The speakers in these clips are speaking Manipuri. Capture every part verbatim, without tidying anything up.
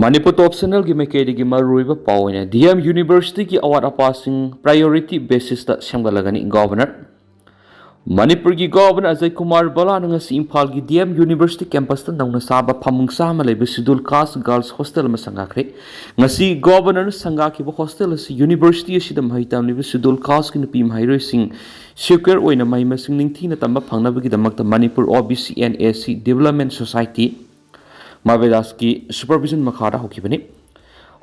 ꯃꯅꯤꯄꯨꯔ ꯇꯣꯞ ꯆꯦꯅꯦꯜꯒꯤ ꯃꯥꯏꯀꯩꯗꯒꯤ ꯃꯔꯨꯑꯣꯏꯕ ꯄꯥꯎ ꯑꯣꯏꯅ ꯗꯤ ꯑꯦꯝ ꯌꯨꯅꯤꯚꯔꯁꯤꯇꯤꯒꯤ ꯑꯋꯥꯠ ꯑꯄꯥꯁꯤꯡ ꯄ꯭ꯔꯥꯏꯌꯣꯔꯤꯇꯤ ꯕꯦꯁꯤꯁꯇ ꯁꯦꯝꯒꯠꯂꯒꯅꯤ ꯒꯣꯚꯔꯅꯔ꯫ ꯃꯅꯤꯄꯨꯔꯒꯤ ꯒꯣꯚꯔꯅꯔ ꯑꯖꯌ ꯀꯨꯃꯥꯔ ꯕꯂꯥꯅ ꯉꯁꯤ ꯏꯝꯐꯥꯜꯒꯤ ꯗꯤ ꯑꯦꯝ ꯌꯨꯅꯤꯚꯔꯁꯤꯇꯤ ꯀꯦꯝꯄꯁꯇ ꯅꯧꯅ ꯁꯥꯕ ꯐꯃꯨꯡ ꯆꯥꯝꯃ ꯂꯩꯕ ꯁꯦꯗꯨꯜ ꯀꯥꯁ ꯒꯥꯔꯜꯁ ꯍꯣꯁꯇꯦꯜ ꯑꯃ ꯁꯪꯒꯥꯈ꯭ꯔꯦ꯫ ꯉꯁꯤ ꯒꯣꯚꯔꯅꯔꯅ ꯁꯪꯒꯥꯈꯤꯕ ꯍꯣꯁꯇꯦꯜ ꯑꯁꯤ ꯌꯨꯅꯤꯚꯔꯁꯤꯇꯤ ꯑꯁꯤꯗ ꯃꯍꯩ ꯇꯝꯂꯤꯕ ꯁꯦꯗꯨꯜ ꯀꯥꯁꯀꯤ ꯅꯨꯄꯤ ꯃꯍꯩꯔꯣꯏꯁꯤꯡ ꯁꯦꯀ꯭ꯌꯨꯔ ꯑꯣꯏꯅ ꯃꯍꯩ ꯃꯁꯤꯡ ꯅꯤꯡꯊꯤꯅ ꯇꯝꯕ ꯐꯪꯅꯕꯒꯤꯗꯃꯛꯇ ꯃꯅꯤꯄꯨꯔ ꯑꯣ ꯕꯤ ꯁꯤ ꯑꯦꯟ ꯑꯦ ꯁꯤ ꯗꯤꯕꯂꯞꯃꯦꯟ ꯁꯣꯁꯥꯏꯇꯤ, ꯃꯥꯕꯦꯗꯥꯁꯀꯤ ꯁꯨꯄꯔꯚꯤꯖꯟ ꯃꯈꯥꯗ ꯍꯧꯈꯤꯕꯅꯤ꯫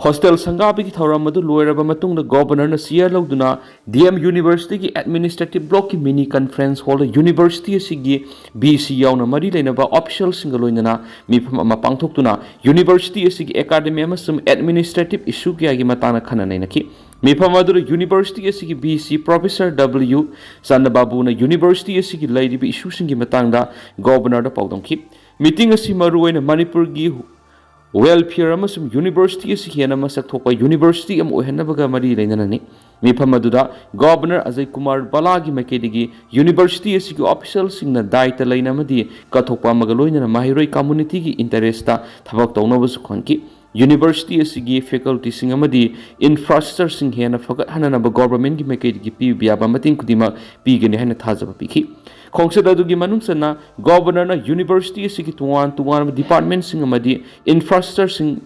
ꯍꯣꯁꯇꯦꯜ ꯁꯪꯒꯥꯕꯒꯤ ꯊꯧꯔꯝ ꯑꯗꯨ ꯂꯣꯏꯔꯕ ꯃꯇꯨꯡꯗ ꯒꯣꯚꯔꯅꯔꯅ ꯆꯤꯌꯔ ꯂꯧꯗꯨꯅ ꯗꯤ ꯑꯦꯝ ꯌꯨꯅꯤꯚꯔꯁꯤꯇꯤꯒꯤ ꯑꯦꯗꯃꯤꯅꯤꯁꯇ꯭ꯔꯦꯇꯤꯚ ꯕ꯭ꯂꯣꯛꯀꯤ ꯃꯤꯅꯤ ꯀꯟꯐꯔꯦꯟꯁ ꯍꯣꯜꯗ ꯌꯨꯅꯤꯚꯔꯁꯤꯇꯤ ꯑꯁꯤꯒꯤ ꯕꯤ ꯁꯤ ꯌꯥꯎꯅ ꯃꯔꯤ ꯂꯩꯅꯕ ꯑꯣꯐꯤꯁꯤꯌꯦꯜꯁꯤꯡꯒ ꯂꯣꯏꯅꯅ ꯃꯤꯐꯝ ꯑꯃ ꯄꯥꯡꯊꯣꯛꯇꯨꯅ ꯌꯨꯅꯤꯚꯔꯁꯤꯇꯤ ꯑꯁꯤꯒꯤ ꯑꯦꯀꯥꯗꯃꯤ ꯑꯃꯁꯨꯡ ꯑꯦꯗꯃꯤꯅꯤꯁꯇ꯭ꯔꯦꯇꯤꯚ ꯏꯁꯨ ꯀꯌꯥꯒꯤ ꯃꯇꯥꯡꯗ ꯈꯟꯅ ꯅꯩꯅꯈꯤ꯫ ꯃꯤꯐꯝ ꯑꯗꯨꯗ ꯌꯨꯅꯤꯚꯔꯁꯤꯇꯤ ꯑꯁꯤꯒꯤ ꯚꯤ ꯁꯤ ꯄ꯭ꯔꯣꯐꯦꯁꯔ ꯗꯕ꯭ꯂꯤꯌꯨ ꯆꯟꯗꯕꯥꯕꯨꯅ ꯌꯨꯅꯤꯚꯔꯁꯤꯇꯤ ꯑꯁꯤꯒꯤ ꯂꯩꯔꯤꯕ ꯏꯁꯨꯁꯤꯡꯒꯤ ꯃꯇꯥꯡꯗ ꯒꯣꯚꯔꯅꯔꯗ ꯄꯥꯎꯗꯝꯈꯤ꯫ ꯃꯤꯇꯤꯡ ꯑꯁꯤ ꯃꯔꯨꯑꯣꯏꯅ ꯃꯅꯤꯄꯨꯔꯒꯤ ꯋꯦꯜꯐꯤꯌꯔ ꯑꯃꯁꯨꯡ ꯌꯨꯅꯤꯚꯔꯁꯤꯇꯤ ꯑꯁꯤ ꯍꯦꯟꯅ ꯃꯁꯛ ꯊꯣꯛꯄ ꯌꯨꯅꯤꯚꯔꯁꯤꯇꯤ ꯑꯃ ꯑꯣꯏꯍꯟꯅꯕꯒ ꯃꯔꯤ ꯂꯩꯅꯅꯅꯤ꯫ ꯃꯤꯐꯝ ꯑꯗꯨꯗ ꯒꯣꯚꯔꯅꯔ ꯑꯖꯌ ꯀꯨꯃꯥꯔ ꯕꯂꯥꯒꯤ ꯃꯥꯏꯀꯩꯗꯒꯤ ꯌꯨꯅꯤꯚꯔꯁꯤꯇꯤ ꯑꯁꯤꯒꯤ ꯑꯣꯐꯤꯁꯤꯌꯦꯜꯁꯤꯡꯅ ꯗꯥꯏꯇ ꯂꯩꯅ ꯑꯃꯗꯤ ꯀꯠꯊꯣꯛꯄ ꯑꯃꯒ ꯂꯣꯏꯅꯅ ꯃꯍꯩꯔꯣꯏ ꯀꯝꯃꯨꯅꯤꯇꯤꯒꯤ ꯏꯟꯇꯔꯦꯁꯇ ꯊꯕꯛ ꯇꯧꯅꯕꯁꯨ ꯈꯪꯈꯤ꯫ ꯌꯨꯅꯤꯚꯔꯁꯤꯇꯤ ꯑꯁꯤꯒꯤ ꯐꯦꯀꯜꯇꯤꯁꯤꯡ ꯑꯃꯗꯤ ꯏꯟꯐ꯭ꯔꯥꯁ꯭ꯇ꯭ꯔꯛꯆꯔꯁꯤꯡ ꯍꯦꯟꯅ ꯐꯒꯠꯍꯟꯅꯅꯕ ꯒꯣꯚꯔꯅꯃꯦꯟꯠꯀꯤ ꯃꯥꯏꯀꯩꯗꯒꯤ ꯄꯤꯕ ꯌꯥꯕ ꯃꯇꯦꯡ ꯈꯨꯗꯤꯡꯃꯛ ꯄꯤꯒꯅꯤ ꯍꯥꯏꯅ ꯊꯥꯖꯕ ꯄꯤꯈꯤ꯫ ꯈꯣꯡꯆꯠ ꯑꯗꯨꯒꯤ ꯃꯅꯨꯡ ꯆꯟꯅ ꯒꯣꯚꯔꯅꯔꯅ ꯌꯨꯅꯤꯚꯔꯁꯤꯇꯤ ꯑꯁꯤꯒꯤ ꯇꯣꯉꯥꯟ ꯇꯣꯉꯥꯟꯕ ꯗꯤꯄꯥꯔꯠꯃꯦꯟꯠꯁꯤꯡ ꯑꯃꯗꯤ ꯏꯟꯐ꯭ꯔꯥꯁ꯭ꯇ꯭ꯔꯛꯆꯔꯁꯤꯡ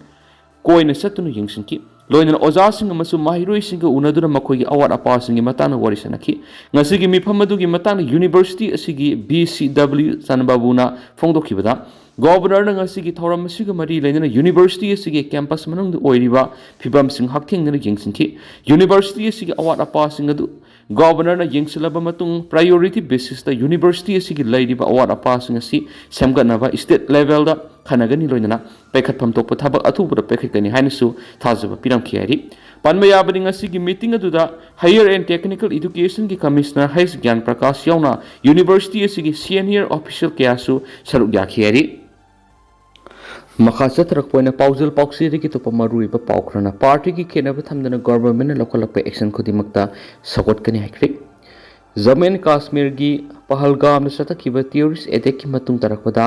ꯀꯣꯏꯅ ꯆꯠꯇꯨꯅ ꯌꯦꯡꯁꯤꯟꯈꯤ꯫ ꯂꯣꯏꯅꯅ ꯑꯣꯖꯥꯁꯤꯡ ꯑꯃꯁꯨꯡ ꯃꯍꯩꯔꯣꯏꯁꯤꯡꯒ ꯎꯅꯗꯨꯅ ꯃꯈꯣꯏꯒꯤ ꯑꯋꯥꯠ ꯑꯄꯥꯁꯤꯡꯒꯤ ꯃꯇꯥꯡꯗ ꯋꯥꯔꯤ ꯁꯥꯅꯈꯤ꯫ ꯉꯁꯤꯒꯤ ꯃꯤꯐꯝ ꯑꯗꯨꯒꯤ ꯃꯇꯥꯡꯗ ꯌꯨꯅꯤꯚꯔꯁꯤꯇꯤ ꯑꯁꯤꯒꯤ ꯚꯤ ꯁꯤ ꯗꯕ꯭ꯂꯤꯌꯨ ꯆꯟꯗꯕꯥꯕꯨꯅ ꯐꯣꯡꯗꯣꯛꯈꯤꯕꯗ, ꯒꯣꯚꯔꯅꯔꯅ ꯉꯁꯤꯒꯤ ꯊꯧꯔꯝ ꯑꯁꯤꯒ ꯃꯔꯤ ꯂꯩꯅꯅ ꯌꯨꯅꯤꯚꯔꯁꯤꯇꯤ ꯑꯁꯤꯒꯤ ꯀꯦꯝꯄꯁ ꯃꯅꯨꯡꯗ ꯑꯣꯏꯔꯤꯕ ꯐꯤꯕꯝꯁꯤꯡ ꯍꯛꯊꯦꯡꯅꯅ ꯌꯦꯡꯁꯤꯟꯈꯤ꯫ ꯌꯨꯅꯤꯚꯔꯁꯤꯇꯤ ꯑꯁꯤꯒꯤ ꯑꯋꯥꯠ ꯑꯄꯥꯁꯤꯡ ꯑꯗꯨ ꯒꯣꯚꯔꯅꯔꯅ ꯌꯦꯡꯁꯤꯜꯂꯕ ꯃꯇꯨꯡ, ꯄ꯭ꯔꯥꯏꯌꯣꯔꯤꯇꯤ ꯕꯦꯁꯤꯁꯇ ꯌꯨꯅꯤꯚꯔꯁꯤꯇꯤ ꯑꯁꯤꯒꯤ ꯂꯩꯔꯤꯕ ꯑꯋꯥꯠ ꯑꯄꯥꯁꯤꯡ ꯑꯁꯤ ꯁꯦꯝꯒꯠꯅꯕ ꯁ꯭ꯇꯦꯠ ꯂꯦꯚꯦꯜꯗ ꯈꯟꯅꯒꯅꯤ, ꯂꯣꯏꯅꯅ ꯄꯥꯏꯈꯠꯐꯝ ꯊꯣꯛꯄ ꯊꯕꯛ ꯑꯊꯨꯕꯗ ꯄꯥꯏꯈꯠꯀꯅꯤ ꯍꯥꯏꯅꯁꯨ ꯊꯥꯖꯕ ꯄꯤꯔꯝꯈꯤ ꯍꯥꯏꯔꯤ꯫ ꯄꯟꯕ ꯌꯥꯕꯅꯤ, ꯉꯁꯤꯒꯤ ꯃꯤꯇꯤꯡ ꯑꯗꯨꯗ ꯍꯥꯌꯔ ꯑꯦꯟ ꯇꯦꯛꯅꯤꯀꯦꯜ ꯏꯗꯨꯀꯦꯁꯟꯒꯤ ꯀꯃꯤꯁꯅꯔ ꯍꯩꯁ ꯒ꯭ꯌꯥꯟ ꯄ꯭ꯔꯀꯥꯁ ꯌꯥꯎꯅ ꯌꯨꯅꯤꯚꯔꯁꯤꯇꯤ ꯑꯁꯤꯒꯤ ꯁꯦꯅꯤꯌꯔ ꯑꯣꯐꯤꯁꯤꯌꯦꯜ ꯀꯌꯥꯁꯨ ꯁꯔꯨꯛ ꯌꯥꯈꯤ ꯍꯥꯏꯔꯤ꯫ ꯃꯈꯥ ꯆꯠꯊꯔꯛꯄ ꯑꯣꯏꯅ ꯄꯥꯎꯖꯦꯜ ꯄꯥꯎꯆꯦꯗꯒꯤ ꯑꯇꯣꯞꯄ ꯃꯔꯨꯑꯣꯏꯕ ꯄꯥꯎ ꯈꯔꯅ, ꯄꯥꯔꯇꯤꯒꯤ ꯈꯦꯠꯅꯕ ꯊꯝꯗꯅ ꯒꯣꯚꯔꯟꯃꯦꯟꯠꯅ ꯂꯧꯈꯠꯂꯛꯄ ꯑꯦꯛꯁꯟ ꯈꯨꯗꯤꯡꯃꯛꯇ ꯁꯧꯒꯠꯀꯅꯤ ꯍꯥꯏꯈ꯭ꯔꯦ꯫ ꯖꯝꯃꯨ ꯑꯦꯟ ꯀꯥꯁꯃꯤꯔꯒꯤ ꯄꯍꯜꯒꯥꯝꯗ ꯆꯠꯊꯈꯤꯕ ꯇꯦꯔꯣꯔꯤꯁ ꯑꯦꯇꯦꯛꯀꯤ ꯃꯇꯨꯡ ꯇꯥꯔꯛꯄꯗ,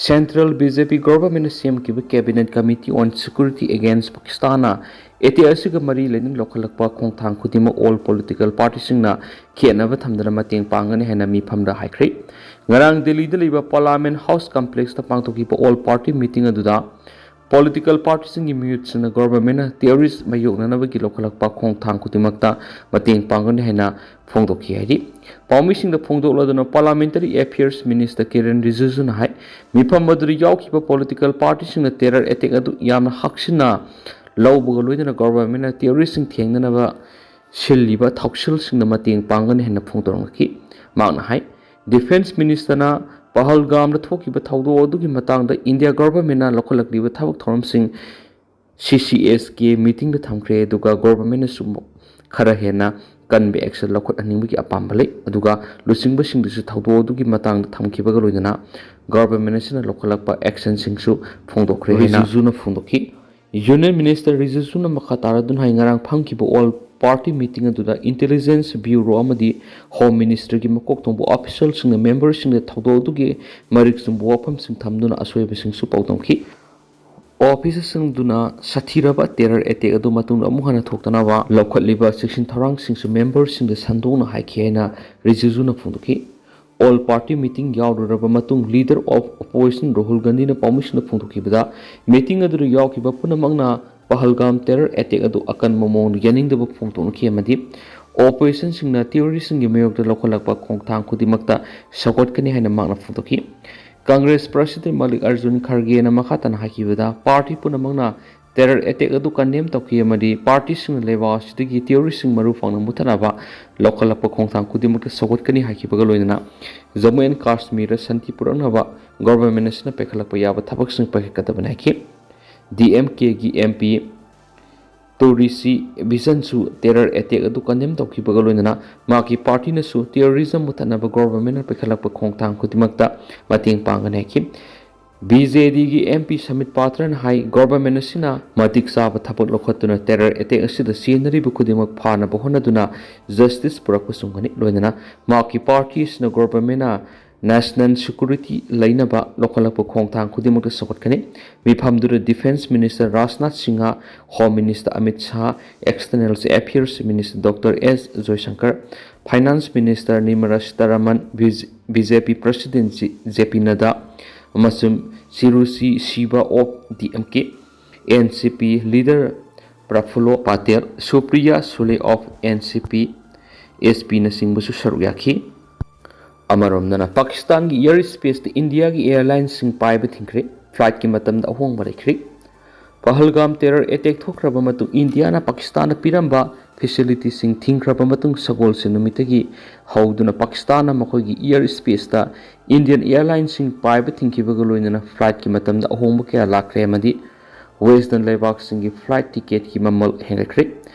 ꯁꯦꯟꯇ꯭ꯔꯦꯜ ꯕꯤ ꯖꯦ ꯄꯤ ꯒꯣꯚꯔꯟꯃꯦꯟꯠꯅ ꯁꯦꯝꯈꯤꯕ Cabinet Committee on Security Against Pakistan-ꯅ ꯑꯦꯇꯦꯛ ꯑꯁꯤꯒ ꯃꯔꯤ ꯂꯩꯅꯅ ꯂꯧꯈꯠꯂꯛꯄ ꯈꯣꯡꯊꯥꯡ ꯈꯨꯗꯤꯡꯃꯛ ꯑꯣꯜ ꯄꯣꯂꯤꯇꯤꯀꯦꯜ ꯄꯥꯔꯇꯤꯁꯤꯡꯅ ꯈꯦꯠꯅꯕ ꯊꯝꯗꯅ ꯃꯇꯦꯡ ꯄꯥꯡꯒꯅꯤ ꯍꯥꯏꯅ ꯃꯤꯐꯝꯗ ꯍꯥꯏꯈ꯭ꯔꯦ꯫ ꯉꯔꯥꯡ ꯗꯦꯜꯂꯤꯗ ꯂꯩꯕ ꯄꯥꯔꯂꯥꯃꯦꯟꯠ ꯍꯥꯎꯁ ꯀꯝꯄ꯭ꯂꯦꯛꯁꯇ ꯄꯥꯡꯊꯣꯛꯈꯤꯕ ꯑꯣꯜ ꯄꯥꯔꯇꯤ ꯃꯤꯇꯤꯡ ꯑꯗꯨꯗ ꯄꯣꯂꯤꯇꯤꯀꯦꯜ ꯄꯥꯔꯇꯤꯁꯤꯡꯒꯤ ꯃꯤꯍꯨꯠꯁꯤꯡꯅ ꯒꯣꯚꯔꯟꯃꯦꯟꯠꯅ ꯇꯦꯔꯣꯔꯤꯁ ꯃꯥꯌꯣꯛꯅꯅꯕꯒꯤ ꯂꯧꯈꯠꯂꯛꯄ ꯈꯣꯡꯊꯥꯡ ꯈꯨꯗꯤꯡꯃꯛꯇ ꯃꯇꯦꯡ ꯄꯥꯡꯒꯅꯤ ꯍꯥꯏꯅ ꯐꯣꯡꯗꯣꯛꯈꯤ ꯍꯥꯏꯔꯤ꯫ ꯄꯥꯎꯃꯤꯁꯤꯡꯗ ꯐꯣꯡꯗꯣꯛꯂꯗꯨꯅ ꯄꯥꯔꯂꯥꯃꯦꯟꯇꯔꯤ ꯑꯦꯐꯤꯌꯔꯁ ꯃꯤꯅꯤꯁꯇꯔ ꯀꯤꯔꯦꯟ ꯔꯤꯖꯤꯖꯨꯅ ꯍꯥꯏ, ꯃꯤꯐꯝ ꯑꯗꯨꯗ ꯌꯥꯎꯈꯤꯕ ꯄꯣꯂꯤꯇꯤꯀꯦꯜ ꯄꯥꯔꯇꯤꯁꯤꯡꯅ ꯇꯦꯔꯔ ꯑꯦꯇꯦꯛ ꯑꯗꯨ ꯌꯥꯝꯅ ꯍꯛꯆꯤꯟꯅ ꯂꯧꯕꯒ ꯂꯣꯏꯅꯅ ꯒꯣꯚꯔꯟꯃꯦꯟꯠꯅ ꯇꯦꯔꯣꯔꯤꯁꯁꯤꯡ ꯊꯦꯡꯅꯅꯕ ꯁꯤꯜꯂꯤꯕ ꯊꯧꯁꯤꯜꯁꯤꯡꯗ ꯃꯇꯦꯡ ꯄꯥꯡꯒꯅꯤ ꯍꯥꯏꯅ ꯐꯣꯡꯗꯣꯔꯛꯈꯤ꯫ ꯃꯍꯥꯛꯅ ꯍꯥꯏ, ꯗꯤꯐꯦꯟꯁ ꯃꯤꯅꯤꯁꯇꯔꯅ ꯄꯍꯜꯒꯥꯝꯗ ꯊꯣꯛꯈꯤꯕ ꯊꯧꯗꯣꯛ ꯑꯗꯨꯒꯤ ꯃꯇꯥꯡꯗ ꯏꯟꯗꯤꯌꯥ ꯒꯣꯚꯔꯟꯃꯦꯟꯠꯅ ꯂꯧꯈꯠꯂꯛꯂꯤꯕ ꯊꯕꯛ ꯊꯧꯔꯝꯁꯤꯡ ꯁꯤ ꯁꯤ ꯑꯦꯁ ꯀꯦ ꯃꯤꯇꯤꯡꯗ ꯊꯝꯈ꯭ꯔꯦ, ꯑꯗꯨꯒ ꯒꯣꯚꯔꯟꯃꯦꯟꯠꯅꯁꯨ ꯈꯔ ꯍꯦꯟꯅ ꯀꯟꯕ ꯑꯦꯛꯁꯟ ꯂꯧꯈꯠꯍꯟꯅꯤꯡꯕꯒꯤ ꯑꯄꯥꯝꯕ ꯂꯩ, ꯑꯗꯨꯒ ꯂꯨꯆꯤꯡꯕꯁꯤꯡꯗꯁꯨ ꯊꯧꯗꯣꯛ ꯑꯗꯨꯒꯤ ꯃꯇꯥꯡꯗ ꯊꯝꯈꯤꯕꯒ ꯂꯣꯏꯅꯅ ꯒꯣꯚꯔꯟꯃꯦꯟꯠ ꯑꯁꯤꯅ ꯂꯧꯈꯠꯂꯛꯄ ꯑꯦꯛꯁꯟꯁꯤꯡꯁꯨ ꯐꯣꯡꯗꯣꯛꯈ꯭ꯔꯦ ꯍꯥꯏꯅ ꯔꯤꯖꯤꯖꯨꯅ ꯐꯣꯡꯗꯣꯛꯈꯤ꯫ ꯌꯨꯅꯤꯌꯟ ꯃꯤꯅꯤꯁꯇꯔ ꯔꯤꯖꯤꯖꯨꯅ ꯃꯈꯥ ꯇꯥꯔꯗꯨꯅ ꯍꯥꯏ, ꯉꯔꯥꯡ ꯐꯝꯈꯤꯕ ꯑꯣꯜ ꯄꯥꯔꯇꯤ ꯃꯤꯇꯤꯡ ꯑꯗꯨꯗ ꯏꯟꯇꯦꯂꯤꯖꯦꯟꯁ ꯕ꯭ꯌꯨꯔꯣ ꯑꯃꯗꯤ ꯍꯣꯝ ꯃꯤꯅꯤꯁꯇꯔꯒꯤ ꯃꯀꯣꯛ ꯊꯣꯡꯕ ꯑꯣꯐꯤꯁꯤꯌꯦꯜꯁꯤꯡꯅ ꯃꯦꯝꯕꯔꯁꯤꯡꯗ ꯊꯧꯗꯣꯛ ꯑꯗꯨꯒꯤ ꯃꯔꯤꯛ ꯆꯨꯝꯕ ꯋꯥꯐꯝꯁꯤꯡ ꯊꯝꯗꯨꯅ ꯑꯁꯣꯏꯕꯁꯤꯡꯁꯨ ꯄꯥꯎꯗꯝꯈꯤ꯫ ꯑꯣꯐꯤꯁꯔꯁꯤꯡꯗꯨꯅ ꯁꯥꯊꯤꯔꯕ ꯇꯦꯔꯔ ꯑꯦꯇꯦꯛ ꯑꯗꯨ ꯃꯇꯨꯡꯗ ꯑꯃꯨꯛ ꯍꯟꯅ ꯊꯣꯛꯇꯅꯕ ꯂꯧꯈꯠꯂꯤꯕ ꯆꯦꯛꯁꯤꯟ ꯊꯧꯔꯥꯡꯁꯤꯡꯁꯨ ꯃꯦꯝꯕꯔꯁꯤꯡꯗ ꯁꯟꯗꯣꯛꯅ ꯍꯥꯏꯈꯤ ꯍꯥꯏꯅ ꯔꯤꯖꯤꯖꯨꯅ ꯐꯣꯡꯗꯣꯛꯈꯤ꯫ ꯑꯣꯜ ꯄꯥꯔꯇꯤ ꯃꯤꯇꯤꯡ ꯌꯥꯎꯔꯨꯔꯕ ꯃꯇꯨꯡ, ꯂꯤꯗꯔ ꯑꯣꯐ ꯑꯣꯄꯣꯖꯤꯁꯟ ꯔꯥꯍꯨꯜ ꯒꯥꯟꯙꯤꯅ ꯄꯥꯎꯃꯤꯁꯤꯡꯗ ꯐꯣꯡꯗꯣꯛꯈꯤꯕꯗ, ꯃꯤꯇꯤꯡ ꯑꯗꯨꯗ ꯌꯥꯎꯈꯤꯕ ꯄꯨꯝꯅꯃꯛꯅ ꯄꯍꯜꯒꯥꯝ ꯇꯦꯔꯔ ꯑꯦꯇꯦꯛ ꯑꯗꯨ ꯑꯀꯟꯕ ꯃꯑꯣꯡꯗ ꯌꯥꯅꯤꯡꯗꯕ ꯐꯣꯡꯗꯣꯛꯅꯈꯤ ꯑꯃꯗꯤ ꯑꯣꯄꯣꯖꯤꯁꯟꯁꯤꯡꯅ ꯇꯦꯔꯣꯔꯤꯁꯁꯤꯡꯒꯤ ꯃꯥꯌꯣꯛꯇ ꯂꯧꯈꯠꯂꯛꯄ ꯈꯣꯡꯊꯥꯡ ꯈꯨꯗꯤꯡꯃꯛꯇ ꯁꯧꯒꯠꯀꯅꯤ ꯍꯥꯏꯅ ꯃꯍꯥꯛꯅ ꯐꯣꯡꯗꯣꯛꯈꯤ꯫ ꯀꯪꯒ꯭ꯔꯦꯁ ꯄ꯭ꯔꯁꯤꯗꯦꯟꯠ ꯃꯜꯂꯤꯛ ꯑꯔꯖꯨꯟ ꯈꯔꯒꯦꯅ ꯃꯈꯥ ꯇꯥꯅ ꯍꯥꯏꯈꯤꯕꯗ, ꯄꯥꯔꯇꯤ ꯄꯨꯝꯅꯃꯛꯅ ꯇꯦꯔꯔ ꯑꯦꯇꯦꯛ ꯑꯗꯨ ꯀꯟꯗꯦꯝ ꯇꯧꯈꯤ ꯑꯃꯗꯤ ꯄꯥꯔꯇꯤꯁꯤꯡꯅ ꯂꯩꯕꯥꯛ ꯑꯁꯤꯗꯒꯤ ꯇꯦꯔꯣꯔꯤꯁꯁꯤꯡ ꯃꯔꯨ ꯐꯪꯅ ꯃꯨꯠꯊꯠꯅꯕ ꯂꯧꯈꯠꯂꯛꯄ ꯈꯣꯡꯊꯥꯡ ꯈꯨꯗꯤꯡꯃꯛꯇ ꯁꯧꯒꯠꯀꯅꯤ ꯍꯥꯏꯈꯤꯕꯒ ꯂꯣꯏꯅꯅ ꯖꯝꯃꯨ ꯑꯦꯟ ꯀꯥꯁꯃꯤꯔꯗ ꯁꯥꯟꯇꯤ ꯄꯨꯔꯛꯅꯕ ꯒꯣꯚꯔꯟꯃꯦꯟꯠ ꯑꯁꯤꯅ ꯄꯥꯏꯈꯠꯂꯛꯄ ꯌꯥꯕ ꯊꯕꯛꯁꯤꯡ ꯄꯥꯏꯈꯠꯀꯗꯕꯅꯤ ꯍꯥꯏꯈꯤ꯫ ꯗꯤ ꯑꯦꯝ ꯀꯦꯒꯤ ꯑꯦꯝ ꯄꯤ ꯇꯣꯔꯤꯁꯤ ꯚꯤꯖꯟꯁꯨ ꯇꯦꯔꯔ ꯑꯦꯇꯦꯛ ꯑꯗꯨ ꯀꯟꯗꯦꯝ ꯇꯧꯈꯤꯕꯒ ꯂꯣꯏꯅꯅ ꯃꯍꯥꯛꯀꯤ ꯄꯥꯔꯇꯤꯅꯁꯨ ꯇꯦꯔꯣꯔꯤꯖꯝ ꯃꯨꯠꯊꯠꯅꯕ ꯒꯣꯚꯔꯟꯃꯦꯟꯠꯅ ꯄꯥꯏꯈꯠꯂꯛꯄ ꯈꯣꯡꯊꯥꯡ ꯈꯨꯗꯤꯡꯃꯛꯇ ꯃꯇꯦꯡ ꯄꯥꯡꯒꯅꯤ ꯍꯥꯏꯈꯤ꯫ ꯕꯤ ꯖꯦ ꯗꯤꯒꯤ ꯑꯦꯝ ꯄꯤ ꯁꯃꯤꯠ ꯄꯥꯇ꯭ꯔꯅ ꯍꯥꯏ, ꯒꯣꯚꯔꯟꯃꯦꯟꯠ ꯑꯁꯤꯅ ꯃꯇꯤꯛ ꯆꯥꯕ ꯊꯕꯛ ꯂꯧꯈꯠꯇꯨꯅ ꯇꯦꯔꯔ ꯑꯦꯇꯦꯛ ꯑꯁꯤꯗ ꯆꯦꯟꯅꯔꯤꯕ ꯈꯨꯗꯤꯡꯃꯛ ꯐꯥꯅꯕ ꯍꯣꯠꯅꯗꯨꯅ ꯖꯁꯇꯤꯁ ꯄꯨꯔꯛꯄ ꯆꯨꯝꯒꯅꯤ꯫ ꯂꯣꯏꯅꯅ ꯃꯍꯥꯛꯀꯤ ꯄꯥꯔꯇꯤ ꯑꯁꯤꯅ ꯒꯣꯚꯔꯟꯃꯦꯟꯠꯅ ꯅꯦꯁꯅꯦꯜ ꯁꯦꯀ꯭ꯌꯨꯔꯤꯇꯤ ꯂꯩꯅꯕ ꯂꯧꯈꯠꯂꯛꯄ ꯈꯣꯡꯊꯥꯡ ꯈꯨꯗꯤꯡꯃꯛꯇ ꯁꯧꯒꯠꯀꯅꯤ꯫ ꯃꯤꯐꯝꯗꯨꯗ defence minister Rajnath Singh, home minister Amit Shah, external affairs minister doctor S Jaishankar, finance minister Nirmala Sitharaman, B J P president J P Nadda ꯑꯃꯁꯨꯡ Tiruchi Siva of D M K, N C P leader Praful Patel, Supriya Sule of N C P, ꯑꯦꯁ ꯄꯤꯅꯆꯤꯡꯕꯁꯨ ꯁꯔꯨꯛ ꯌꯥꯈꯤ꯫ ꯑꯃꯔꯣꯝꯗꯅ ꯄꯥꯀꯤꯁꯇꯥꯟꯒꯤ ꯏꯌꯔ ꯁ꯭ꯄꯦꯁꯇ ꯏꯟꯗꯤꯌꯥꯒꯤ ꯑꯦꯌꯔꯂꯥꯏꯟꯁꯤꯡ ꯄꯥꯏꯕ ꯊꯤꯡꯈ꯭ꯔꯦ꯫ ꯐ꯭ꯂꯥꯏꯠꯀꯤ ꯃꯇꯝꯗ ꯑꯍꯣꯡꯕ ꯂꯩꯈ꯭ꯔꯦ꯫ ꯄꯍꯜꯒꯥꯝ ꯇꯦꯔꯔ ꯑꯦꯇꯦꯛ ꯊꯣꯛꯈ꯭ꯔꯕ ꯃꯇꯨꯡ ꯏꯟꯗꯤꯌꯥꯅ ꯄꯥꯀꯤꯁꯇꯥꯟꯗ ꯄꯤꯔꯝꯕ ꯐꯦꯁꯤꯂꯤꯇꯤꯁꯤꯡ ꯊꯤꯡꯈ꯭ꯔꯕ ꯃꯇꯨꯡ ꯁꯒꯣꯜꯁꯦꯟ ꯅꯨꯃꯤꯠꯇꯒꯤ ꯍꯧꯗꯨꯅ ꯄꯥꯀꯤꯁꯇꯥꯟꯅ ꯃꯈꯣꯏꯒꯤ ꯏꯌꯔ ꯁ꯭ꯄꯦꯁꯇ ꯏꯟꯗꯤꯌꯟ ꯑꯦꯌꯔꯂꯥꯏꯟꯁꯤꯡ ꯄꯥꯏꯕ ꯊꯤꯡꯈꯤꯕꯒ ꯂꯣꯏꯅꯅ ꯐ꯭ꯂꯥꯏꯠꯀꯤ ꯃꯇꯝꯗ ꯑꯍꯣꯡꯕ ꯀꯌꯥ ꯂꯥꯛꯈ꯭ꯔꯦ ꯑꯃꯗꯤ ꯋꯦꯁꯇꯔꯟ ꯂꯩꯕꯥꯛꯁꯤꯡꯒꯤ ꯐ꯭ꯂꯥꯏꯠ ꯇꯤꯀꯦꯠꯀꯤ ꯃꯃꯜ ꯍꯦꯟꯒꯠꯈ꯭ꯔꯦ꯫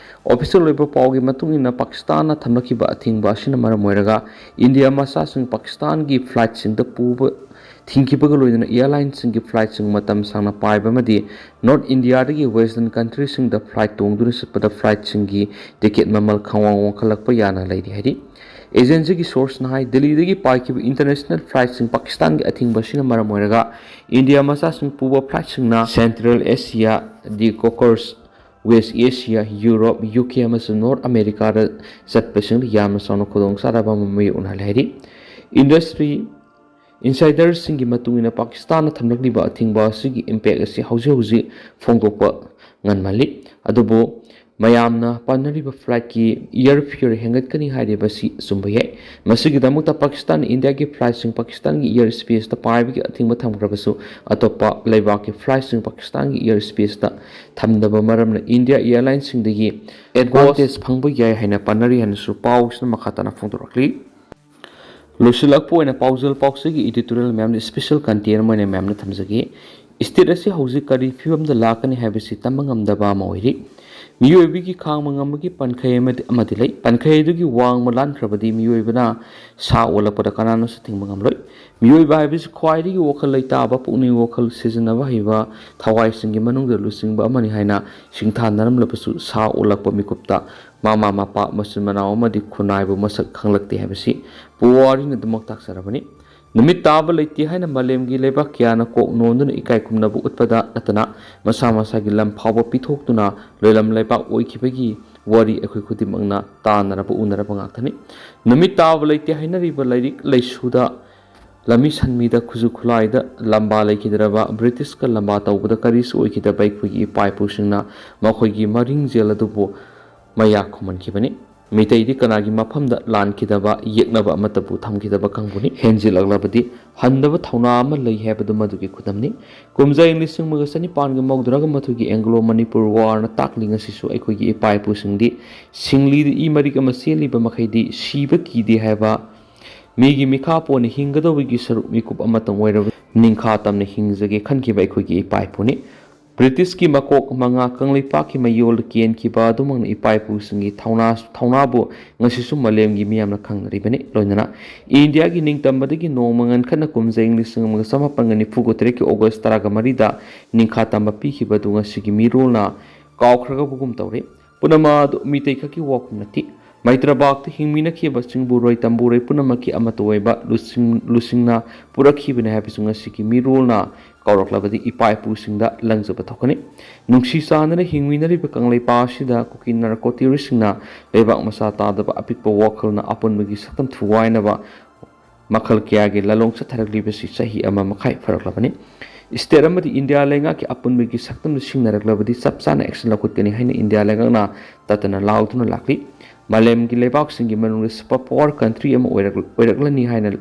ꯑꯣꯐꯤꯁꯤꯌꯦꯜ ꯑꯣꯏꯕ ꯄꯥꯎꯒꯤ ꯃꯇꯨꯡ ꯏꯟꯅ ꯄꯥꯀꯤꯁꯇꯥꯟꯅ ꯊꯝꯂꯛꯈꯤꯕ ꯑꯊꯤꯡꯕ ꯑꯁꯤꯅ ꯃꯔꯝ ꯑꯣꯏꯔꯒ ꯏꯟꯗꯤꯌꯥ ꯃꯆꯥꯁꯤꯡ ꯄꯥꯀꯤꯁꯇꯥꯟꯒꯤ ꯐ꯭ꯂꯥꯏꯠꯁꯤꯡꯗ ꯄꯨꯕ ꯊꯤꯡꯈꯤꯕꯒ ꯂꯣꯏꯅꯅ ꯑꯦꯌꯔꯂꯥꯏꯟꯁꯤꯡꯒꯤ ꯐ꯭ꯂꯥꯏꯠꯁꯤꯡ ꯃꯇꯝ ꯁꯥꯡꯅ ꯄꯥꯏꯕ ꯑꯃꯗꯤ ꯅꯣꯔꯠ ꯏꯟꯗꯤꯌꯥꯗꯒꯤ ꯋꯦꯁꯇꯔꯟ ꯀꯟꯇ꯭ꯔꯤꯁꯤꯡꯗ ꯐ꯭ꯂꯥꯏꯠ ꯇꯣꯡꯗꯨꯅ ꯆꯠꯄꯗ ꯐ꯭ꯂꯥꯏꯠꯁꯤꯡꯒꯤ ꯇꯤꯀꯦꯠ ꯃꯃꯜ ꯈꯪꯋꯥꯡ ꯋꯥꯡꯈꯠꯂꯛꯄ ꯌꯥꯅ ꯂꯩꯔꯤ ꯍꯥꯏꯔꯤ꯫ ꯑꯦꯖꯦꯟꯁꯤꯒꯤ ꯁꯣꯔꯁꯅ ꯍꯥꯏ, ꯗꯦꯜꯂꯤꯗꯒꯤ ꯄꯥꯏꯈꯤꯕ ꯏꯟꯇꯔꯅꯦꯁꯅꯦꯜ ꯐ꯭ꯂꯥꯏꯠꯁꯤꯡ ꯄꯥꯀꯤꯁꯇꯥꯟꯒꯤ ꯑꯊꯤꯡꯕ ꯑꯁꯤꯅ ꯃꯔꯝ ꯑꯣꯏꯔꯒ ꯏꯟꯗꯤꯌꯥ ꯃꯆꯥꯁꯤꯡ ꯄꯨꯕ ꯐ꯭ꯂꯥꯏꯠꯁꯤꯡꯅ central Asia, the Caucasus, west Asia, Europe, U K ꯑꯃꯁꯨꯡ ꯅꯣꯔꯠ ꯑꯃꯦꯔꯤꯀꯥꯗ ꯆꯠꯄꯁꯤꯡꯗ ꯌꯥꯝꯅ ꯆꯥꯎꯅ ꯈꯨꯗꯣꯡꯆꯥꯗꯕ ꯑꯃ ꯃꯥꯌꯣꯛꯅꯍꯜꯂꯦ ꯍꯥꯏꯔꯤ꯫ ꯏꯟꯗꯁꯇ꯭ꯔꯤ ꯏꯟꯁꯥꯏꯗꯔꯁꯤꯡꯒꯤ ꯃꯇꯨꯡ ꯏꯟꯅ ꯄꯥꯀꯤꯁꯇꯥꯟꯅ ꯊꯝꯂꯛꯂꯤꯕ ꯑꯊꯤꯡꯕ ꯑꯁꯤꯒꯤ ꯏꯝꯄꯦꯛ ꯑꯁꯤ ꯍꯧꯖꯤꯛ ꯍꯧꯖꯤꯛ ꯐꯣꯡꯗꯣꯛꯄ ꯉꯟꯃꯜꯂꯤ꯫ ꯑꯗꯨꯕꯨ ꯃꯌꯥꯝꯅ ꯄꯥꯅꯔꯤꯕ ꯐ꯭ꯂꯥꯏꯠꯀꯤ ꯏꯌꯔ ꯐꯤꯌꯔ ꯍꯦꯟꯒꯠꯀꯅꯤ ꯍꯥꯏꯔꯤꯕꯁꯤ ꯑꯆꯨꯝꯕ ꯌꯥꯏ꯫ ꯃꯁꯤꯒꯤꯗꯃꯛꯇ ꯄꯥꯀꯤꯁꯇꯥꯟꯅ ꯏꯟꯗꯤꯌꯥꯒꯤ ꯐ꯭ꯂꯥꯏꯠꯁꯤꯡ ꯄꯥꯀꯤꯁꯇꯥꯟꯒꯤ ꯏꯌꯔ ꯁ꯭ꯄꯦꯁꯇ ꯄꯥꯏꯕꯒꯤ ꯑꯊꯤꯡꯕ ꯊꯝꯈ꯭ꯔꯕꯁꯨ, ꯑꯇꯣꯞꯄ ꯂꯩꯕꯥꯛꯀꯤ ꯐ꯭ꯂꯥꯏꯠꯁꯤꯡ ꯄꯥꯀꯤꯁꯇꯥꯟꯒꯤ ꯏꯌꯔ ꯁ꯭ꯄꯦꯁꯇ ꯊꯝꯗꯕ ꯃꯔꯝꯅ ꯏꯟꯗꯤꯌꯥ ꯑꯦꯌꯔꯂꯥꯏꯟꯁꯤꯡꯗꯒꯤ ꯑꯦꯗꯚꯥꯟꯇꯦꯖ ꯐꯪꯕ ꯌꯥꯏ ꯍꯥꯏꯅ ꯄꯥꯅꯔꯤ ꯍꯥꯏꯅꯁꯨ ꯄꯥꯎꯁꯤꯅ ꯃꯈꯥ ꯇꯥꯅ ꯐꯣꯡꯗꯣꯔꯛꯂꯤ꯫ ꯂꯣꯏꯁꯤꯜꯂꯛꯄ ꯑꯣꯏꯅ ꯄꯥꯎꯖꯦꯜ ꯄꯥꯎꯆꯦꯒꯤ ꯏꯗꯤꯇꯣꯔꯤꯌꯦꯜ ꯃꯌꯥꯝꯅ ꯁ꯭ꯄꯦꯁꯦꯜ ꯀꯟꯇꯦꯟ ꯑꯃ ꯑꯣꯏꯅ ꯃꯌꯥꯝꯅ ꯊꯝꯖꯒꯦ꯫ ꯁ꯭ꯇꯦꯠ ꯑꯁꯤ ꯍꯧꯖꯤꯛ ꯀꯔꯤ ꯐꯤꯕꯝꯗ ꯂꯥꯛꯀꯅꯤ ꯍꯥꯏꯕꯁꯤ ꯇꯝꯕ ꯉꯝꯗꯕ ꯑꯃ ꯑꯣꯏꯔꯤ꯫ ꯃꯤꯑꯣꯏꯕꯒꯤ ꯈꯥꯡꯕ ꯉꯝꯕꯒꯤ ꯄꯟꯈꯩ ꯑꯃꯗꯤ ꯑꯃꯗꯤ ꯂꯩ꯫ ꯄꯟꯈꯩ ꯑꯗꯨꯒꯤ ꯋꯥꯡꯃ ꯂꯥꯟꯈ꯭ꯔꯕꯗꯤ ꯃꯤꯑꯣꯏꯕꯅ ꯁꯥ ꯑꯣꯜꯂꯛꯄꯗ ꯀꯅꯥꯅꯁꯨ ꯊꯤꯡꯕ ꯉꯝꯂꯣꯏ꯫ ꯃꯤꯑꯣꯏꯕ ꯍꯥꯏꯕꯁꯤ ꯈ꯭ꯋꯥꯏꯗꯒꯤ ꯋꯥꯈꯜ ꯂꯩꯇꯥꯕ, ꯄꯨꯛꯅꯤꯡ ꯋꯥꯈꯜ ꯁꯤꯖꯤꯟꯅꯕ ꯍꯩꯕ ꯊꯋꯥꯏꯁꯤꯡꯒꯤ ꯃꯅꯨꯡꯗ ꯂꯨꯆꯤꯡꯕ ꯑꯃꯅꯤ ꯍꯥꯏꯅ ꯁꯤꯡꯊꯥꯅꯔꯝꯂꯕꯁꯨ, ꯁꯥ ꯑꯣꯜꯂꯛꯄ ꯃꯤꯀꯨꯞꯇ ꯃꯃꯥ ꯃꯄꯥ, ꯃꯆꯤꯟ ꯃꯅꯥꯎ ꯑꯃꯗꯤ ꯈꯨꯟꯅꯥꯏꯕꯨ ꯃꯁꯛ ꯈꯪꯂꯛꯇꯦ ꯍꯥꯏꯕꯁꯤ ꯄꯨꯋꯥꯔꯤꯅ ꯑꯗꯨꯃꯛ ꯇꯥꯛꯆꯔꯕꯅꯤ꯫ ꯅꯨꯃꯤꯠ ꯇꯥꯕ ꯂꯩꯇꯦ ꯍꯥꯏꯅ ꯃꯥꯂꯦꯝꯒꯤ ꯂꯩꯕꯥꯛ ꯀꯌꯥꯅ ꯀꯣꯛ ꯅꯣꯟꯗꯨꯅ ꯏꯀꯥꯏ ꯈꯨꯝꯅꯕ ꯎꯠꯄꯗ ꯅꯠꯇꯅ, ꯃꯁꯥ ꯃꯁꯥꯒꯤ ꯂꯝ ꯐꯥꯎꯕ ꯄꯤꯊꯣꯛꯇꯨꯅ ꯂꯣꯏꯂꯝ ꯂꯩꯕꯥꯛ ꯑꯣꯏꯈꯤꯕꯒꯤ ꯋꯥꯔꯤ ꯑꯩꯈꯣꯏ ꯈꯨꯗꯤꯡꯃꯛꯅ ꯇꯥꯅꯔꯕ ꯎꯅꯔꯕ ꯉꯥꯛꯇꯅꯤ꯫ ꯅꯨꯃꯤꯠ ꯇꯥꯕ ꯂꯩꯇꯦ ꯍꯥꯏꯅꯔꯤꯕ ꯂꯥꯏꯔꯤꯛ ꯂꯥꯏꯁꯨꯗ, ꯂꯝꯃꯤ ꯁꯟꯃꯤꯗ, ꯈꯨꯠꯁꯨ ꯈꯨꯠꯂꯥꯏꯗ ꯂꯝꯕꯥ ꯂꯩꯈꯤꯗ꯭ꯔꯕ, ꯕ꯭ꯔꯤꯇꯤꯁꯀ ꯂꯝꯕꯥ ꯇꯧꯕꯗ ꯀꯔꯤꯁꯨ ꯑꯣꯏꯈꯤꯗꯕ ꯑꯩꯈꯣꯏꯒꯤ ꯏꯄꯥ ꯏꯄꯨꯁꯤꯡꯅ ꯃꯈꯣꯏꯒꯤ ꯃꯔꯤꯡꯖꯦꯜ ꯑꯗꯨꯕꯨ ꯃꯌꯥ ꯈꯨꯝꯍꯟꯈꯤꯕꯅꯤ꯫ ꯃꯤꯇꯩꯗꯤ ꯀꯅꯥꯒꯤ ꯃꯐꯝꯗ ꯂꯥꯟꯈꯤꯗꯕ, ꯌꯦꯛꯅꯕ ꯑꯃꯠꯇꯕꯨ ꯊꯝꯈꯤꯗꯕ ꯀꯥꯡꯕꯨꯅꯤ꯫ ꯍꯦꯟꯖꯤꯜꯂꯛꯂꯕꯗꯤ ꯍꯟꯗꯕ ꯊꯧꯅꯥ ꯑꯃ ꯂꯩ ꯍꯥꯏꯕꯗꯨ ꯃꯗꯨꯒꯤ ꯈꯨꯗꯝꯅꯤ꯫ ꯀꯨꯝꯖꯥ ꯏꯪ ꯂꯤꯁꯤꯡ ꯑꯃꯒ ꯆꯅꯤꯄꯥꯟꯒ ꯃꯧꯗ꯭ꯔꯥꯒ ꯃꯥꯊꯣꯏꯒꯤ ꯑꯦꯡꯒ꯭ꯂꯣ ꯃꯅꯤꯄꯨꯔ ꯋꯥꯔꯅ ꯇꯥꯛꯂꯤ ꯉꯁꯤꯁꯨ ꯑꯩꯈꯣꯏꯒꯤ ꯏꯄꯥ ꯏꯄꯨꯁꯤꯡꯗꯤ ꯁꯤꯡꯂꯤꯗ ꯏ ꯃꯔꯤꯛ ꯑꯃ ꯆꯦꯜꯂꯤꯕ ꯃꯈꯩꯗꯤ ꯁꯤꯕ ꯀꯤꯗꯦ ꯍꯥꯏꯕ, ꯃꯤꯒꯤ ꯃꯤꯈꯥ ꯄꯣꯟꯅ ꯍꯤꯡꯒꯗꯧꯕꯒꯤ ꯁꯔꯨꯛ ꯃꯤꯀꯨꯞ ꯑꯃꯇꯪ ꯑꯣꯏꯔꯕ ꯅꯤꯡꯈꯥ ꯇꯝꯅ ꯍꯤꯡꯖꯒꯦ ꯈꯟꯈꯤꯕ ꯑꯩꯈꯣꯏꯒꯤ ꯏꯄꯥ ꯏꯄꯨꯅꯤ꯫ ꯕ꯭ꯔꯤꯇꯤꯁꯀꯤ ꯃꯀꯣꯛ ꯃꯉꯥ ꯀꯪꯂꯩꯄꯥꯛꯀꯤ ꯃꯌꯣꯜꯗ ꯀꯦꯟꯈꯤꯕ ꯑꯗꯨꯃꯛꯅ ꯏꯄꯥ ꯏꯄꯨꯁꯤꯡꯒꯤ ꯊꯧꯅꯥ, ꯊꯧꯅꯥꯕꯨ ꯉꯁꯤꯁꯨ ꯃꯥꯂꯦꯝꯒꯤ ꯃꯤꯌꯥꯝꯅ ꯈꯪꯅꯔꯤꯕꯅꯤ꯫ ꯂꯣꯏꯅꯅ ꯏꯟꯗꯤꯌꯥꯒꯤ ꯅꯤꯡꯇꯝꯕꯗꯒꯤ ꯅꯣꯡꯃ ꯉꯟꯈꯠꯅ ꯀꯨꯝꯖꯥ ꯏꯪ ꯂꯤꯁꯤꯡ ꯑꯃꯒ ꯆꯃꯥꯄꯟꯒ ꯅꯤꯐꯨꯒ ꯇꯔꯦꯠꯀꯤ ꯑꯣꯒꯁ ꯇꯔꯥꯒ ꯃꯔꯤꯗ ꯅꯤꯡꯈꯥ ꯇꯝꯕ ꯄꯤꯈꯤꯕ ꯑꯗꯨ ꯉꯁꯤꯒꯤ ꯃꯤꯔꯣꯜꯅ ꯀꯥꯎꯈ꯭ꯔꯒꯕꯒꯨꯝ ꯇꯧꯔꯦ꯫ ꯄꯨꯝꯅꯃꯛ ꯑꯗꯨ ꯃꯤꯇꯩ ꯈꯛꯀꯤ ꯋꯥꯐꯝ ꯅꯠꯇꯦ꯫ ꯃꯩꯇ꯭ꯔꯕꯥꯛꯇ ꯍꯤꯡꯃꯤꯟꯅꯈꯤꯕ ꯆꯤꯡꯕꯨꯔꯣꯏ ꯇꯝꯕꯨꯔꯣꯏ ꯄꯨꯝꯅꯃꯛꯀꯤ ꯑꯃꯠꯇ ꯑꯣꯏꯕ ꯂꯨꯆꯤꯡ-, ꯂꯨꯆꯤꯡꯅ ꯄꯨꯔꯛꯈꯤꯕꯅꯤ ꯍꯥꯏꯕꯁꯨ ꯉꯁꯤꯒꯤ ꯃꯤꯔꯣꯜꯅ ꯀꯧꯔꯛꯂꯕꯗꯤ ꯏꯄꯥ ꯏꯄꯨꯁꯤꯡꯗ ꯂꯪꯖꯕ ꯊꯣꯛꯀꯅꯤ꯫ ꯅꯨꯡꯁꯤ ꯆꯥꯟꯅꯅ ꯍꯤꯡꯃꯤꯟꯅꯔꯤꯕ ꯀꯪꯂꯩꯄꯥꯛ ꯑꯁꯤꯗ ꯀꯨꯀꯤ ꯅꯥꯔꯀꯣ ꯇꯦꯔꯣꯔꯤꯁꯁꯤꯡꯅ ꯂꯩꯕꯥꯛ ꯃꯆꯥ ꯇꯥꯗꯕ ꯑꯄꯤꯛꯄ ꯋꯥꯈꯜꯅ ꯑꯄꯨꯟꯕꯒꯤ ꯁꯛꯇꯝ ꯊꯨꯒꯥꯏꯅꯕ ꯃꯈꯜ ꯀꯌꯥꯒꯤ ꯂꯥꯂꯣꯡ ꯆꯠꯊꯔꯛꯂꯤꯕꯁꯤ ꯆꯍꯤ ꯑꯃ ꯃꯈꯥꯏ ꯐꯥꯔꯛꯂꯕꯅꯤ꯫ ꯁ꯭ꯇꯦꯠ ꯑꯃꯗꯤ ꯏꯟꯗꯤꯌꯥ ꯂꯩꯉꯥꯛꯀꯤ ꯑꯄꯨꯟꯕꯒꯤ ꯁꯛꯇꯝꯗꯨ ꯁꯤꯡꯅꯔꯛꯂꯕꯗꯤ ꯆꯞ ꯆꯥꯅ ꯑꯦꯛꯁꯟ ꯂꯧꯈꯠꯀꯅꯤ ꯍꯥꯏꯅ ꯏꯟꯗꯤꯌꯥ ꯂꯩꯉꯥꯛꯅ ꯇꯠꯇꯅ ꯂꯥꯎꯗꯨꯅ ꯂꯥꯛꯂꯤ꯫ ꯃꯥꯂꯦꯝꯒꯤ ꯂꯩꯕꯥꯛꯁꯤꯡꯒꯤ ꯃꯅꯨꯡꯗ ꯁꯨꯄꯔ ꯄꯥꯋꯔ ꯀꯟꯇ꯭ꯔꯤ ꯑꯃ ꯑꯣꯏꯔꯛ-, ꯑꯣꯏꯔꯛꯂꯅꯤ ꯍꯥꯏꯅ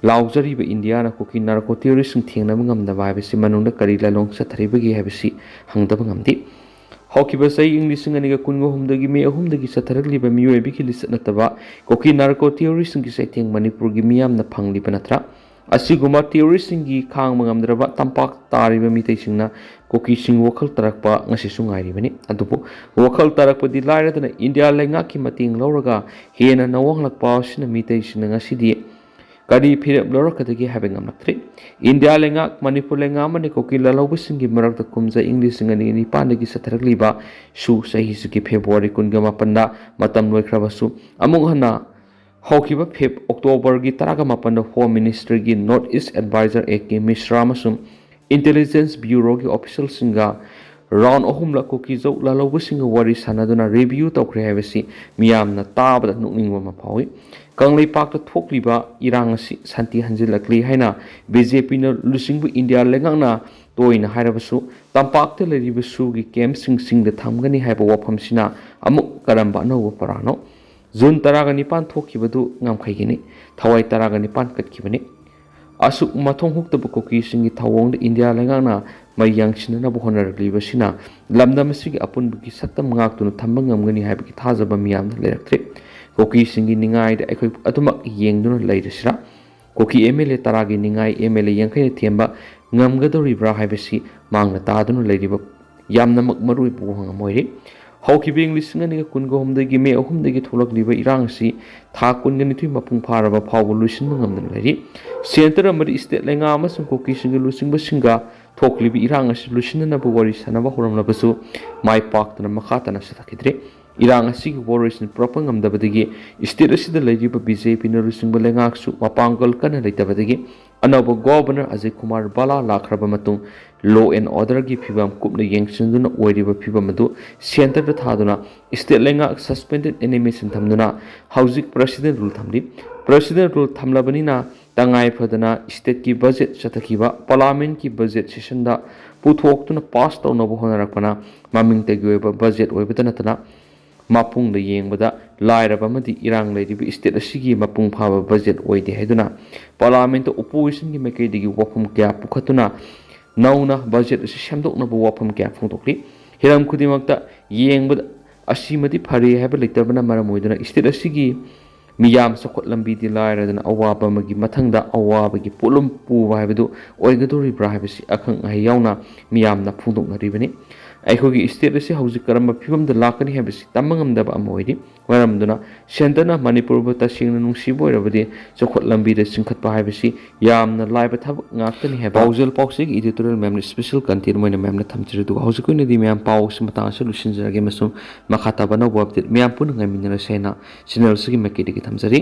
ꯂꯥꯎꯖꯔꯤꯕ ꯏꯟꯗꯤꯌꯥꯅ ꯀꯨꯀꯤ ꯅꯥꯔꯀꯣ ꯇꯦꯔꯣꯔꯤꯁꯁꯤꯡ ꯊꯦꯡꯅꯕ ꯉꯝꯗꯕ ꯍꯥꯏꯕꯁꯤ ꯃꯅꯨꯡꯗ ꯀꯔꯤ ꯂꯥꯂꯣꯡ ꯆꯠꯊꯔꯤꯕꯒꯦ ꯍꯥꯏꯕꯁꯤ ꯍꯪꯗꯕ ꯉꯝꯗꯦ꯫ ꯍꯧꯈꯤꯕ ꯆꯍꯤ ꯏꯪ ꯂꯤꯁꯤꯡ ꯑꯅꯤꯒ ꯀꯨꯟꯒ ꯑꯍꯨꯝꯗꯒꯤ ꯃꯦ ꯑꯍꯨꯝꯗꯒꯤ ꯆꯠꯊꯔꯛꯂꯤꯕ ꯃꯤꯑꯣꯏꯕꯒꯤ ꯂꯤꯆꯠ ꯅꯠꯇꯕ ꯀꯨꯀꯤ ꯅꯥꯔꯀꯣ ꯇꯦꯔꯣꯔꯤꯁꯁꯤꯡꯒꯤ ꯆꯩꯊꯦꯡ ꯃꯅꯤꯄꯨꯔꯒꯤ ꯃꯤꯌꯥꯝꯅ ꯐꯪꯂꯤꯕ ꯅꯠꯇ꯭ꯔꯥ? ꯑꯁꯤꯒꯨꯝꯕ ꯇꯦꯔꯣꯔꯤꯁꯁꯤꯡꯒꯤ ꯈꯥꯡꯕ ꯉꯝꯗ꯭ꯔꯕ ꯇꯝꯄꯥꯛ ꯇꯥꯔꯤꯕ ꯃꯤꯇꯩꯁꯤꯡꯅ ꯀꯨꯀꯤꯁꯤꯡ ꯋꯥꯈꯜ ꯇꯥꯔꯛꯄ ꯉꯁꯤꯁꯨ ꯉꯥꯏꯔꯤꯕꯅꯤ꯫ ꯑꯗꯨꯕꯨ ꯋꯥꯈꯜ ꯇꯥꯔꯛꯄꯗꯤ ꯂꯥꯏꯔꯗꯅ ꯏꯟꯗꯤꯌꯥ ꯂꯩꯉꯥꯛꯀꯤ ꯃꯇꯦꯡ ꯂꯧꯔꯒ ꯍꯦꯟꯅ ꯅꯋꯥꯡꯂꯛꯄ ꯑꯁꯤꯅ ꯃꯤꯇꯩꯁꯤꯡꯅ ꯉꯁꯤꯗꯤ ꯀꯔꯤ ꯐꯤꯔꯦꯞ ꯂꯧꯔꯛꯀꯗꯒꯦ ꯍꯥꯏꯕ ꯉꯝꯂꯛꯇ꯭ꯔꯤ꯫ ꯏꯟꯗꯤꯌꯥ ꯂꯩꯉꯥꯛ, ꯃꯅꯤꯄꯨꯔ ꯂꯩꯉꯥꯛ ꯑꯃꯗꯤ ꯀꯨꯀꯤ ꯂꯥꯜꯍꯧꯕꯁꯤꯡꯒꯤ ꯃꯔꯛꯇ ꯀꯨꯝꯖꯥ ꯏꯪ ꯂꯤꯁꯤꯡ ꯑꯅꯤ ꯅꯤꯄꯥꯟꯗꯒꯤ ꯆꯠꯊꯔꯛꯂꯤꯕ ꯁꯨ ꯆꯍꯤꯁꯤꯒꯤ ꯐꯦꯕ꯭ꯔꯨꯋꯥꯔꯤ ꯀꯨꯟꯒ ꯃꯥꯄꯟꯗ ꯃꯇꯝ ꯂꯣꯏꯈ꯭ꯔꯕꯁꯨ, ꯑꯃꯨꯛ ꯍꯟꯅ ꯍꯧꯈꯤꯕ ꯐꯦꯕ ꯑꯣꯛꯇꯣꯕꯔꯒꯤ ꯇꯔꯥꯒ ꯃꯥꯄꯟꯗ ꯍꯣꯝ ꯃꯤꯅꯤꯁꯇ꯭ꯔꯤꯒꯤ north east adviser A K Mishra ꯑꯃꯁꯨꯡ ꯏꯟꯇꯦꯂꯤꯖꯦꯟꯁ ꯕ꯭ꯌꯨꯔꯣꯒꯤ ꯑꯣꯐꯤꯁꯤꯌꯦꯜꯁꯤꯡꯒ ꯔꯥꯎꯟ ꯑꯍꯨꯝꯂꯛ ꯀꯨꯀꯤ ꯖꯧ ꯂꯥꯜꯍꯧꯕꯁꯤꯡꯒ ꯋꯥꯔꯤ ꯁꯥꯟꯅꯗꯨꯅ ꯔꯤꯚ꯭ꯌꯨ ꯇꯧꯈ꯭ꯔꯦ ꯍꯥꯏꯕꯁꯤ ꯃꯤꯌꯥꯝꯅ ꯇꯥꯕꯗ ꯅꯣꯛꯅꯤꯡꯕ ꯑꯃ ꯐꯥꯎꯏ꯫ ꯀꯪꯂꯩꯄꯥꯛꯇ ꯊꯣꯛꯂꯤꯕ ꯏꯔꯥꯡ ꯑꯁꯤ ꯁꯥꯟꯇꯤ ꯍꯟꯖꯤꯜꯂꯛꯂꯤ ꯍꯥꯏꯅ ꯕꯤ ꯖꯦ ꯄꯤꯅ ꯂꯨꯆꯤꯡꯕ ꯏꯟꯗꯤꯌꯥ ꯂꯩꯉꯥꯛꯅ ꯇꯣꯏꯅ ꯍꯥꯏꯔꯕꯁꯨ, ꯇꯝꯄꯥꯛꯇ ꯂꯩꯔꯤꯕ ꯁꯨꯒꯤ ꯀꯦꯝꯞꯁꯤꯡ ꯁꯤꯡꯗ ꯊꯝꯒꯅꯤ ꯍꯥꯏꯕ ꯋꯥꯐꯝꯁꯤꯅ ꯑꯃꯨꯛ ꯀꯔꯝꯕ ꯑꯅꯧꯕ ꯄꯔꯥꯅꯣ? ꯖꯨꯟ ꯇꯔꯥꯒ ꯅꯤꯄꯥꯟ ꯊꯣꯛꯈꯤꯕꯗꯨ ꯉꯝꯈꯩꯒꯤꯅꯤ꯫ ꯊꯋꯥꯏ ꯇꯔꯥꯒ ꯅꯤꯄꯥꯟ ꯀꯠꯈꯤꯕꯅꯤ꯫ ꯑꯁꯨꯛ ꯃꯊꯣꯡ ꯍꯨꯛꯇꯕ ꯀꯨꯀꯤꯁꯤꯡꯒꯤ ꯊꯧꯑꯣꯡꯗ ꯏꯟꯗꯤꯌꯥ ꯂꯩꯉꯥꯛꯅ ꯃꯩ ꯌꯥꯡꯁꯤꯟꯅꯅꯕ ꯍꯣꯠꯅꯔꯛꯂꯤꯕꯁꯤꯅ ꯂꯝꯗꯝ ꯑꯁꯤꯒꯤ ꯑꯄꯨꯟꯕꯒꯤ ꯁꯛꯇꯝ ꯉꯥꯛꯇꯨꯅ ꯊꯝꯕ ꯉꯝꯒꯅꯤ ꯍꯥꯏꯕꯒꯤ ꯊꯥꯖꯕ ꯃꯤꯌꯥꯝꯅ ꯂꯩꯔꯛꯇ꯭ꯔꯤ꯫ ꯀꯨꯀꯤꯁꯤꯡꯒꯤ ꯅꯤꯡꯉꯥꯏꯗ ꯑꯩꯈꯣꯏ ꯑꯗꯨꯃꯛ ꯌꯦꯡꯗꯨꯅ ꯂꯩꯔꯁꯤꯔꯥ? ꯀꯨꯀꯤ ꯑꯦꯝ ꯑꯦꯜ ꯑꯦ ꯇꯔꯥꯒꯤ ꯅꯤꯡꯉꯥꯏ ꯑꯦꯝ ꯑꯦꯜ ꯑꯦ ꯌꯥꯡꯈꯩꯅ ꯊꯦꯝꯕ ꯉꯝꯒꯗꯧꯔꯤꯕ꯭ꯔꯥ ꯍꯥꯏꯕꯁꯤ ꯃꯥꯡꯅ ꯇꯥꯗꯨꯅ ꯂꯩꯔꯤꯕ ꯌꯥꯝꯅꯃꯛ ꯃꯔꯨꯑꯣꯏꯕ ꯋꯥꯍꯪ ꯑꯃ ꯑꯣꯏꯔꯤ꯫ ꯍꯧꯈꯤꯕ ꯏꯪ ꯂꯤꯁꯤꯡ ꯑꯅꯤꯒ ꯀꯨꯟꯒ ꯍꯨꯝꯗꯣꯏꯒꯤ ꯃꯦ ꯑꯍꯨꯝꯗꯒꯤ ꯊꯣꯛꯂꯛꯂꯤꯕ ꯏꯔꯥꯡ ꯑꯁꯤ ꯊꯥ ꯀꯨꯟꯒ ꯅꯤꯊꯣꯏ ꯃꯄꯨꯡ ꯐꯥꯔꯕ ꯐꯥꯎꯕ ꯂꯣꯏꯁꯤꯟꯕ ꯉꯝꯗꯅ ꯂꯩꯔꯤ꯫ ꯁꯦꯟꯇꯔ ꯑꯃꯗꯤ ꯁ꯭ꯇꯦꯠ ꯂꯩꯉꯥꯛ ꯑꯃꯁꯨꯡ ꯀꯨꯀꯤꯁꯤꯡꯒꯤ ꯂꯨꯆꯤꯡꯕꯁꯤꯡꯒ ꯊꯣꯛꯂꯤꯕ ꯏꯔꯥꯡ ꯑꯁꯤ ꯂꯣꯏꯁꯤꯟꯅꯅꯕ ꯋꯥꯔꯤ ꯁꯥꯟꯅꯕ ꯍꯧꯔꯝꯂꯕꯁꯨ ꯃꯥꯏ ꯄꯥꯛꯇꯅ ꯃꯈꯥ ꯇꯥꯅ ꯆꯠꯊꯈꯤꯗ꯭ꯔꯦ꯫ ꯏꯔꯥꯡ ꯑꯁꯤꯒꯤ ꯋꯥꯔꯣꯏꯁꯤꯟ ꯄꯨꯔꯛꯄ ꯉꯝꯗꯕꯗꯒꯤ ꯁ꯭ꯇꯦꯠ ꯑꯁꯤꯗ ꯂꯩꯔꯤꯕ ꯕꯤ ꯖꯦ ꯄꯤꯅ ꯂꯨꯆꯤꯡꯕ ꯂꯩꯉꯥꯛꯁꯨ ꯃꯄꯥꯡꯒꯜ ꯀꯟꯅ ꯂꯩꯇꯕꯗꯒꯤ ꯑꯅꯧꯕ ꯒꯣꯚꯔꯅꯔ ꯑꯖꯌ ꯀꯨꯃꯥꯔ ꯚꯥꯂꯥ ꯂꯥꯛꯈ꯭ꯔꯕ ꯃꯇꯨꯡ law and orderꯒꯤ ꯐꯤꯕꯝ ꯀꯨꯞꯅ ꯌꯦꯡꯁꯤꯟꯗꯨꯅ ꯑꯣꯏꯔꯤꯕ ꯐꯤꯕꯝ ꯑꯗꯨ ꯁꯦꯟꯇꯔꯗ ꯊꯥꯗꯨꯅ ꯁ꯭ꯇꯦꯠ ꯂꯩꯉꯥꯛ suspended animation ꯊꯝꯗꯨꯅ ꯍꯧꯖꯤꯛ president rule ꯊꯝꯂꯤ꯫ President rule ꯊꯝꯂꯕꯅꯤꯅ ꯇꯉꯥꯏ ꯐꯗꯅ ꯁ꯭ꯇꯦꯠꯀꯤ ꯕꯖꯦꯠ ꯆꯠꯊꯈꯤꯕ ꯄꯥꯔꯂꯥꯃꯦꯟꯠꯀꯤ ꯕꯖꯦꯠ ꯁꯦꯁꯟꯗ ꯄꯨꯊꯣꯛꯇꯨꯅ ꯄꯥꯁ ꯇꯧꯅꯕ ꯍꯣꯠꯅꯔꯛꯄꯅ ꯃꯃꯤꯡꯇꯒꯤ ꯑꯣꯏꯕ ꯕꯖꯦꯠ ꯑꯣꯏꯕꯇ ꯅꯠꯇꯅ ꯃꯄꯨꯡꯗ ꯌꯦꯡꯕꯗ ꯂꯥꯏꯔꯕ ꯑꯃꯗꯤ ꯏꯔꯥꯡ ꯂꯩꯔꯤꯕ ꯁ꯭ꯇꯦꯠ ꯑꯁꯤꯒꯤ ꯃꯄꯨꯡ ꯐꯥꯕ ꯕꯖꯦꯠ ꯑꯣꯏꯗꯦ ꯍꯥꯏꯗꯨꯅ ꯄꯥꯔꯂꯥꯃꯦꯟꯠꯇ ꯑꯣꯄꯣꯖꯤꯁꯟꯒꯤ ꯃꯥꯏꯀꯩꯗꯒꯤ ꯋꯥꯐꯝ ꯀꯌꯥ ꯄꯨꯈꯠꯇꯨꯅ ꯅꯧꯅ ꯕꯖꯦꯠ ꯑꯁꯤ ꯁꯦꯝꯗꯣꯛꯅꯕ ꯋꯥꯐꯝ ꯀꯌꯥ ꯐꯣꯡꯗꯣꯛꯂꯤ꯫ ꯍꯤꯔꯝ ꯈꯨꯗꯤꯡꯃꯛꯇ ꯌꯦꯡꯕꯗ ꯑꯁꯤꯃꯗꯤ ꯐꯔꯦ ꯍꯥꯏꯕ ꯂꯩꯇꯕꯅ ꯃꯔꯝ ꯑꯣꯏꯗꯨꯅ ꯁ꯭ꯇꯦꯠ ꯑꯁꯤꯒꯤ ꯃꯤꯌꯥꯝ ꯆꯥꯎꯈꯠ ꯂꯝꯕꯤꯗꯤ ꯂꯥꯏꯔꯗꯅ ꯑꯋꯥꯕ ꯑꯃꯒꯤ ꯃꯊꯪꯗ ꯑꯋꯥꯕꯒꯤ ꯄꯣꯠꯂꯨꯝ ꯄꯨꯕ ꯍꯥꯏꯕꯗꯨ ꯑꯣꯏꯒꯗꯧꯔꯤꯕ꯭ꯔꯥ ꯍꯥꯏꯕꯁꯤ ꯑꯈꯪ ꯑꯍꯩ ꯌꯥꯎꯅ ꯃꯤꯌꯥꯝꯅ ꯐꯣꯡꯗꯣꯛꯅꯔꯤꯕꯅꯤ꯫ ꯑꯩꯈꯣꯏꯒꯤ state ꯑꯁꯤ ꯍꯧꯖꯤꯛ ꯀꯔꯝꯕ ꯐꯤꯕꯝꯗ ꯂꯥꯛꯀꯅꯤ ꯍꯥꯏꯕꯁꯤ ꯇꯝꯕ ꯉꯝꯗꯕ ꯑꯃ ꯑꯣꯏꯔꯤ꯫ ꯃꯔꯝ ꯑꯗꯨꯅ centreꯅ ꯃꯅꯤꯄꯨꯔꯕꯨ ꯇꯁꯦꯡꯅ ꯅꯨꯡꯁꯤꯕ ꯑꯣꯏꯔꯕꯗꯤ ꯆꯥꯎꯈꯠ ꯂꯝꯕꯤꯗ ꯆꯤꯡꯈꯠꯄ ꯍꯥꯏꯕꯁꯤ ꯌꯥꯝꯅ ꯂꯥꯏꯕ ꯊꯕꯛ ꯉꯥꯛꯇꯅꯤ ꯍꯥꯏꯕ ꯄꯥꯎꯖꯦꯜ ꯄꯥꯎꯆꯦꯒꯤ editorial ꯃꯌꯥꯝꯅ special content ꯑꯣꯏꯅ ꯃꯌꯥꯝꯅ ꯊꯝꯖꯔꯤ꯫ ꯑꯗꯨꯒ ꯍꯧꯖꯤꯛꯀꯤ ꯑꯣꯏꯅꯗꯤ ꯃꯌꯥꯝ ꯄꯥꯎ ꯑꯁꯤ ꯃꯇꯥꯡ ꯑꯁꯤꯗ ꯂꯣꯏꯁꯤꯟꯖꯔꯒꯦ ꯑꯃꯁꯨꯡ ꯃꯈꯥ ꯇꯥꯕ ꯑꯅꯧꯕ update ꯃꯌꯥꯝ ꯄꯨꯟꯅ ꯉꯥꯏꯃꯤꯟꯅꯔꯁꯦ ꯍꯥꯏꯅ channel ꯑꯁꯤꯒꯤ ꯃꯥꯏꯀꯩꯗꯒꯤ ꯊꯝꯖꯔꯤ꯫